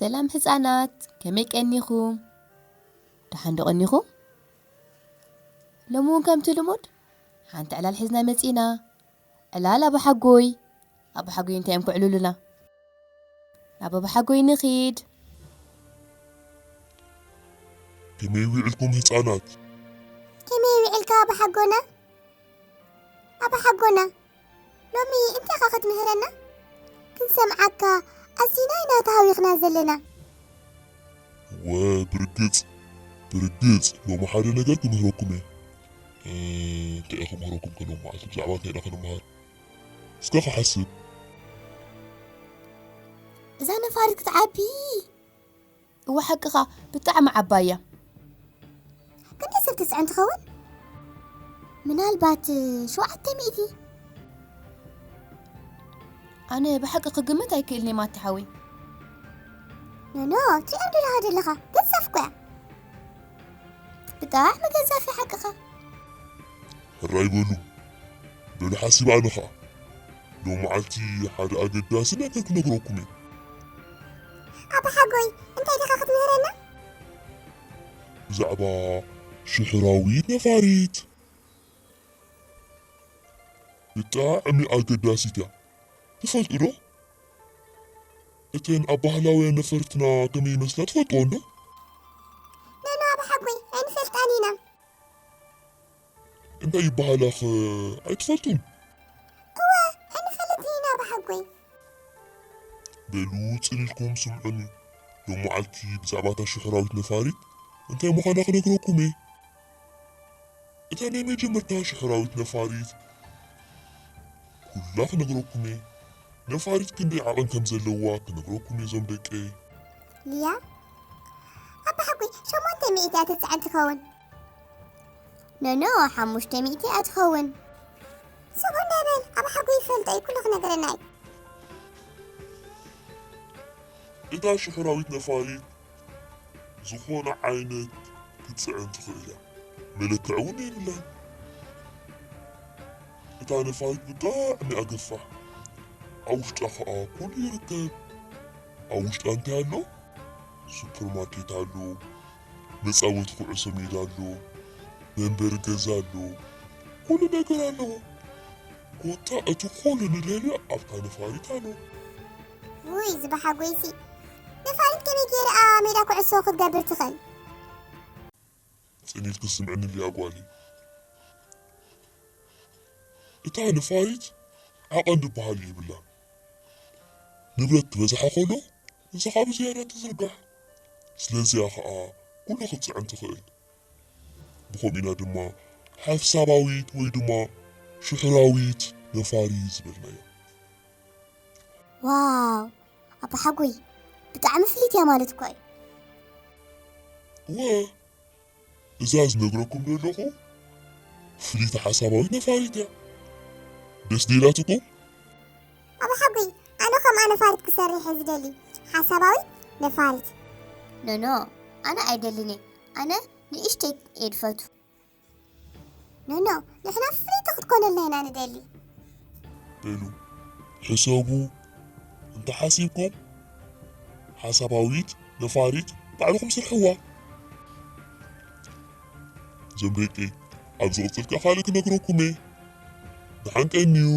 ሰላም ህፃናት፣ ከመይ ቀኒኹም? ደሓን ዶ ቀኒኹም? ሎሚ እውን ከምቲ ልሙድ ሓንቲ ዕላል ሒዝና መፂና። ዕላል ኣባሓጎይ። ኣባሓጎይ እንታይ እዮም ክዕልሉና? ናብ ኣባሓጎይ ንኺድ። ከመይ ውዒልኩም ህፃናት? ከመይ ውዒልካ ኣባሓጎና? ኣባሓጎና፣ ሎሚ እንታይ ኢኻ ክትምህረና? ክንሰምዓካ ኣዚና ኢና ተሃዊኽና ዘለና። እወ፣ ብርግጽ፣ ብርግጽ፣ ሎሚ ሓደ ነገር ክምህረኩም እየ። እ፣ እንታይ እየ ክምህረኩም ከ ሎሚ መዓልቲ? ብዛዕባ እንታይ ኢና ክንመሃር? እስከ ክሓስብ። እዛ ነፋሪት ክትዓቢ። እወ፣ ሓቅኻ፣ ብጣዕሚ ዓባይ እያ። ክንደይ ሰብ ትጽዕን ትኸውን? ምናልባት ሸውዓተ ሚእቲ። ኣነ ብሓቂ ክግምት ኣይክእልን እየ ማቲ ሓወይ። ኖኖ፣ ትሪኦ እንዲኻ ዘለኻ፣ ገዛፍ እኮ እያ። ብጣዕሚ ገዛፍ እያ ሓቅኻ። ሕራይ በሉ፣ በሉ ሓሲብ ኣነ ኸኣ። ሎሚ መዓልቲ ሓደ ኣገዳሲ ነገር ክነግረኩም እየ። ኣባሓጎይ፣ እንታይ ዲኻ ክትምህረና? ብዛዕባ ሽሕራዊት ነፋሪት። ብጣዕሚ ኣገዳሲት እያ። ትፈልጡ ዶ? እተን ኣብ ባህላውያን ነፈርትና ከመይ ይመስላ ትፈልጥወን ዶ? ኖኖ ኣባሓጎይ፣ ኣይንፈልጣን ኢና። እንታይ ይበሃላኸ ኣይትፈልጡን? እወ፣ ኣይንፈልጥን ኢና ኣባሓጎይ። በሉ ጽን ኢልኩም ስምዑኒ። ሎም መዓልቲ ብዛዕባ እታ ሽሕራዊት ነፋሪት እንታይ ምዃና ክነግረኩም እየ። እታ ናይ መጀመርታ ሽሕራዊት ነፋሪት ኩላ ክነግረኩም እየ። ነፋሪት ክንደይ ዓቐን ከም ዘለዋ ክነግረኩም እየ ዞም ደቀይ። ሊያ፣ ኣባሓጎይ፣ ሸሞንተ ሚእቲ እያ ትጽዕን ትኸውን። ኖኖ፣ ሓሙሽተ ሚእቲ እያ ትኸውን። ስቕ እንዳበል፣ ኣባሓጎይ ይፈልጦ እዩ፣ ኩሉ ክነግረና እዩ። እታ ሽሕራዊት ነፋሪት ዝኾነ ዓይነት ክትጽዕን ትኽእል እያ። መለክዒ እውን የብላን። እታ ነፋሪት ብጣዕሚ እያ ገፋሕ። ኣብ ውሽጣ ኸኣ ኩሉ ይርከብ። ኣብ ውሽጣ እንታይ ኣሎ? ሱፐርማርኬት ኣሎ፣ መጻወቲ ኩዕሶ ሜዳ ኣሎ፣ መንበሪ ገዛ ኣሎ፣ ኩሉ ነገር ኣለዎ። ኮታ እቲ ኩሉ ንደልዮ ኣብታ ነፋሪት ኣሎ። ውይ፣ እዚ ኣባሓጎይሲ፣ ነፋሪት ከመይ ገይራ ሜዳ ኩዕሶ ክትገብር ትኽእል? ጽን ኢልኪ ስምዕኒ ሊያ ጓለይ። እታ ነፋሪት ዓቐን ዝበሃል የብላን። ንብረት ክበዝሓ ከሎ፣ ንሳ ኸኣ ብዝያዳ ትዝርጋሕ። ስለዚኣ ኸኣ ኩሉ ክትጽዕን ትኽእል። ብኸምኡ ኢና ድማ ሓሳባዊት ወይ ድማ ሽሕራዊት ነፋሪት ዝበልናያ። ዋው! ኣባሓጎይ፣ ብጣዕሚ ፍልይቲ እያ ማለት እኮ እዩ። እወ፣ እዛ ዝነግረኩም ዘለኹ ፍልይቲ ሓሳባዊት ነፋሪት እያ። ደስ ዶ ኢላትኩም? ኣባሓጎይ፣ ኣነ ከምኣ ነፋሪት ክሰርሕ እየ ዝደሊ። ሓሳባዊት ነፋሪት። ኖኖ፣ ኣነ ኣይደልን እየ። ኣነ ንእሽተይ እየ ዝፈቱ። ኖኖ፣ ንሕና ፍልይቲ ክትኮነልና ኢና ንደሊ። በሉ፣ ሕሰቡ። እንተሓሲብኩም፣ ሓሳባዊት ነፋሪት ባዕልኹም ስርሕዋ። እዞም ደቂ፣ ኣብ ዝቕጽል ከኣ ካልእ ክነግረኩም እየ። ደሓን ቀንዩ።